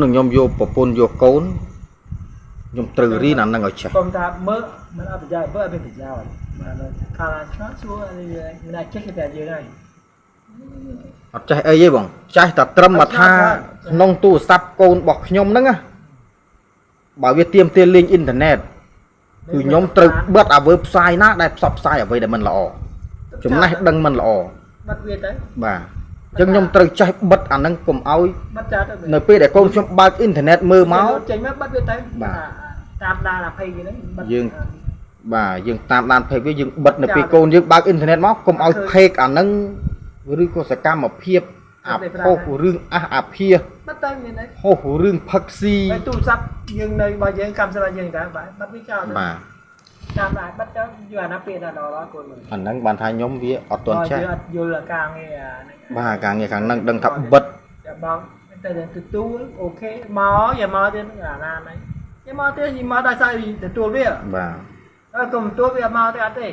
នឹងខ្ញុំយកប្រពន្ធយកកូនខ្ញុំត្រូវរៀនអានឹងឲ្យចេះ កុំថាមើលមិនអត់ប្រយោជន៍មើលអត់មានប្រយោជន៍បាទកាលឆ្លាតសួរមិនអាចចេះតែយើងហើយ អត់ចេះអីទេបងចេះតែត្រឹមមកថាក្នុងទូរស័ព្ទកូនរបស់ខ្ញុំហ្នឹងណាបើវាទៀមទាលេងអ៊ីនធឺណិតគឺខ្ញុំត្រូវបិទអាវើផ្សាយណាដែលផ្សព្វផ្សាយអ្វីដែលមិនល្អចំណេះដឹងមិនល្អ បាត់វាទៅ បាទអញ្ចឹងខ្ញុំត្រូវចេះបិទអាហ្នឹងកុំឲ្យ បាត់ចោលទៅ នៅពេលដែលកូនខ្ញុំបើកអ៊ីនធឺណិតមើលមក ចេញមកបាត់វាទៅ បាទ តាមដានអាភ័យហ្នឹងបាត់ យើង បាទយើងតាមដាន page វាយើងបិទនៅពេលកូនយើងបើកអ៊ីនធឺណិតមកកុំឲ្យ page អាហ្នឹងឬក៏សកម្មភាពអាផុសរឿងអះអាភាស បាត់ទៅមានអី ផុសរឿងផឹកស៊ី ហើយទូរស័ព្ទយើងនៅរបស់យើងកម្មសម្រាប់យើងតើបាទបាត់វាចោលទៅ បាទ តាមដានបាត់ចោលយកអាណាពាក្យដល់ដល់កូនមើល អាហ្នឹងបានថាខ្ញុំវាអត់ទាន់ចេះ យើងអត់យល់អាការងារអាហ្នឹង បាទការងារខាងហ្នឹងដឹងថាបិទ តែបងតែទទួលអូខេមកយ៉ាមកទៀតអាណាហ្នឹងយ៉ាមកទៀតយ៉ាមកដល់ស្អីទទួលវា បាទ អើកុំទទួលវាមកទេអត់ទេ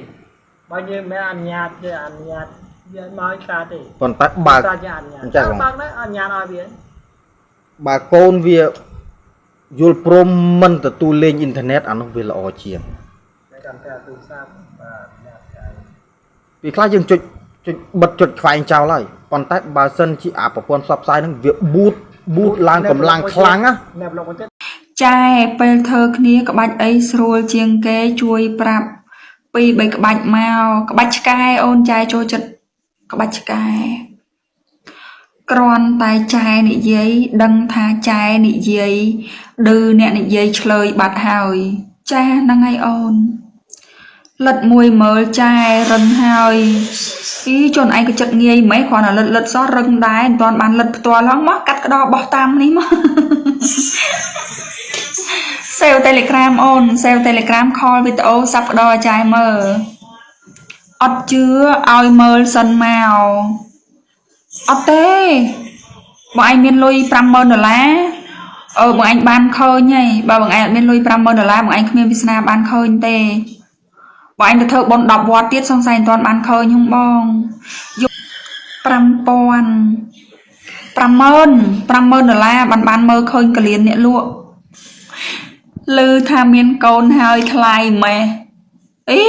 បើយើងមិនអនុញ្ញាតទេអនុញ្ញាតវាមកកាទេ ប៉ុន្តែបើក តាជាអនុញ្ញាត អញ្ចឹងបង បើកណាអនុញ្ញាតឲ្យវា បើកូនវាយល់ព្រមមិនទទួលលេងអ៊ីនធឺណិតអានោះវាល្អជាង តែកាន់តែទូរស័ព្ទបាទអនុញ្ញាតកាយ ពេលខ្លះយើងចុចចុចបិទចុចខ្វែងចោលហើយប៉ុន្តែបើសិនជាអាប្រព័ន្ធផ្សព្វផ្សាយហ្នឹងវាប៊ូតប៊ូតឡើងកម្លាំងខ្លាំងណា អ្នកប្លុកមកទៀត ចែពេលធ្វើគ្នាក្បាច់អីស្រួលជាងគេជួយប្រាប់ពីរបីក្បាច់មកក្បាច់ឆ្កែអូនចែចូលចិត្តក្បាច់ឆ្កែគ្រាន់តែចែនិយាយដឹងថាចែនិយាយឌឺអ្នកនិយាយឆ្លើយបាត់ហើយចាហ្នឹងហើយអូនលិតមួយមើលចែរឹងហើយអីជនឯងក៏ចិត្តងាយម៉េះគ្រាន់តែលិតលិតសោះរឹងដែរមិនទាន់បានលិតផ្ទាល់ហងមកកាត់ក្តរបោះតាមនេះមក សេវ Telegram អូនសេវ Telegram call វីដេអូសាប់ក្តរឲ្យចែមើលអត់ជឿឲ្យមើលសិនមកអត់ទេបើឯងមានលុយ50000ដុល្លារអឺបងឯងបានឃើញហើយបើបងឯងអត់មានលុយ50000ដុល្លារបងឯងគ្មានវាសនាបានឃើញទេបើឯងទៅធ្វើបុណ្យ10វត្តទៀតសង្ស័យមិនទាន់បានឃើញហងបងយក5000 50000 50000ដុល្លារបានបានមើលឃើញកលៀនអ្នកលក់ ឮថាមានកូនហើយថ្លៃម៉េះអី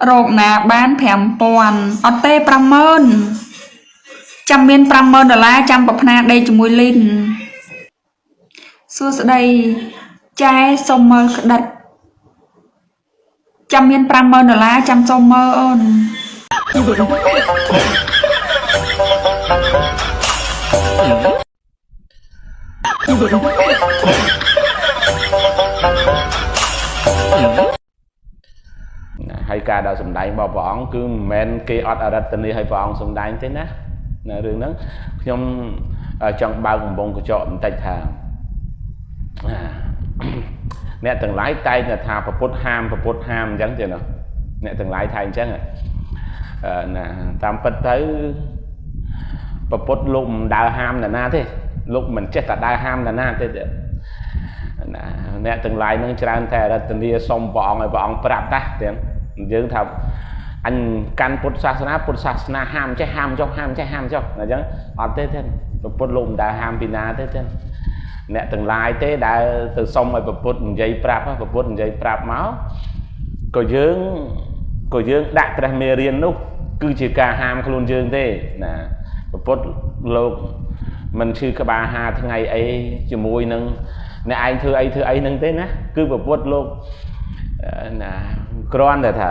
រកណាបាន5000អត់ទេ50000ចាំមាន50000ដុល្លារចាំប្រផ្នាដេកជាមួយលីនសួស្តីចែសុំមើលក្តិតចាំមាន50000ដុល្លារចាំសុំមើលអូន ណាហើយការដល់សម្ដែងរបស់ព្រះអង្គគឺមិនមែនគេអត់អរិទ្ធនីឲ្យព្រះអង្គសម្ដែងទេណាណារឿងហ្នឹងខ្ញុំចង់បើកកំពង់កញ្ចក់បន្តិចថាអ្នកទាំងឡាយតែងតែថាព្រះពុទ្ធហាមព្រះពុទ្ធហាមអញ្ចឹងទេណាអ្នកទាំងឡាយថាអញ្ចឹងណាតាមពិតទៅព្រះពុទ្ធលោកមិនដើរហាមនរណាទេលោកមិនចេះតែដើរហាមនរណាទេណាអ្នកទាំងឡាយនឹងច្រើនតែអរិទ្ធនីសុំព្រះអង្គឲ្យព្រះអង្គប្រាប់តាទាំងយើងថាអញកាន់ពុទ្ធសាសនាពុទ្ធសាសនាហាមចេះហាមចុះហាមចេះហាមចុះអញ្ចឹងអត់ទេទេព្រះពុទ្ធលោកមិនដើរហាមពីណាទេទេអ្នកទាំងឡាយទេដែលទៅសុំឲ្យព្រះពុទ្ធនិយាយប្រាប់ព្រះពុទ្ធនិយាយប្រាប់មកក៏យើងដាក់ព្រះមេរៀននោះគឺជាការហាមខ្លួនយើងទេណាព្រះពុទ្ធលោកមិនឈឺក្បាល5ថ្ងៃអីជាមួយនឹងអ្នកឯងធ្វើអីធ្វើអីហ្នឹងទេណាគឺព្រះពុទ្ធលោកណាគ្រាន់តែថា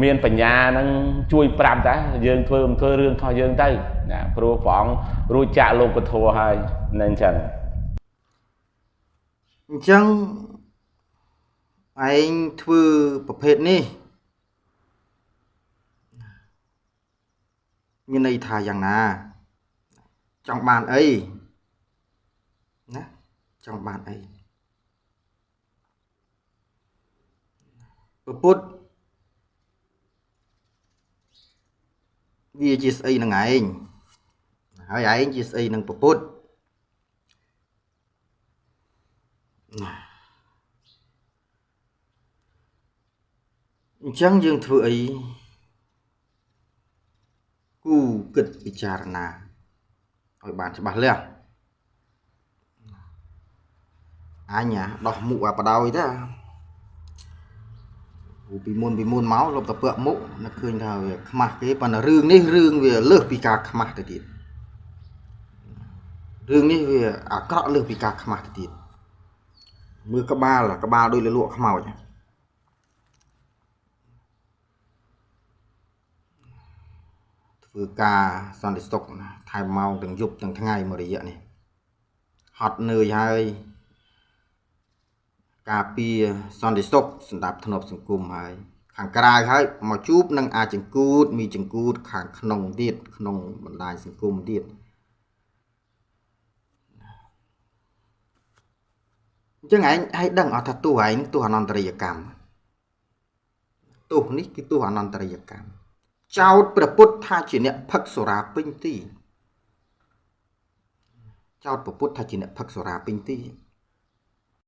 មានបញ្ញាហ្នឹងជួយប្រាប់តាយើងធ្វើមិនធ្វើរឿងរបស់យើងទៅណាព្រោះព្រះអង្គរួចចាកលោកធម៌ហើយនឹងអញ្ចឹង អញ្ចឹងឯងធ្វើប្រភេទនេះមានន័យថាយ៉ាងណាចង់បានអីណាចង់បានអីព្រះពុទ្ធវាជាស្អីនឹងឯងហើយឯងជាស្អីនឹងព្រះពុទ្ធអញ្ចឹងយើងធ្វើអីគូគិតពិចារណាឲ្យបានច្បាស់លាស់ អញដោះមុខអាបដោយតាពីមុនពីមុនមកលុបតពឹកមុខនឹកឃើញថាវាខ្មាស់គេប៉ុន្តែរឿងនេះរឿងវាលើសពីការខ្មាស់ទៅទៀតរឿងនេះវាអាក្រក់លើសពីការខ្មាស់ទៅទៀតមើលក្បាលក្បាលដូចលលក់ខ្មោចធ្វើការសន្តិសុខថែមម៉ោងទាំងយប់ទាំងថ្ងៃមួយរយៈនេះហត់នឿយហើយការពារសន្តិសុខសម្រាប់ធ្នាប់សង្គមហើយខាងក្រៅហើយមកជួបនឹងអាចចង្កូតមីចង្កូតខាងក្នុងទៀតក្នុងបណ្ដាញសង្គមទៀតអញ្ចឹងឯងឯងដឹងអត់ថាទោះឯងទោះអនន្តរិយកម្មទោះនេះគឺទោះអនន្តរិយកម្មចោតព្រះពុទ្ធថាជាអ្នកផឹកសុរាពេញទីចោតព្រះពុទ្ធថាជាអ្នកផឹកសុរាពេញទី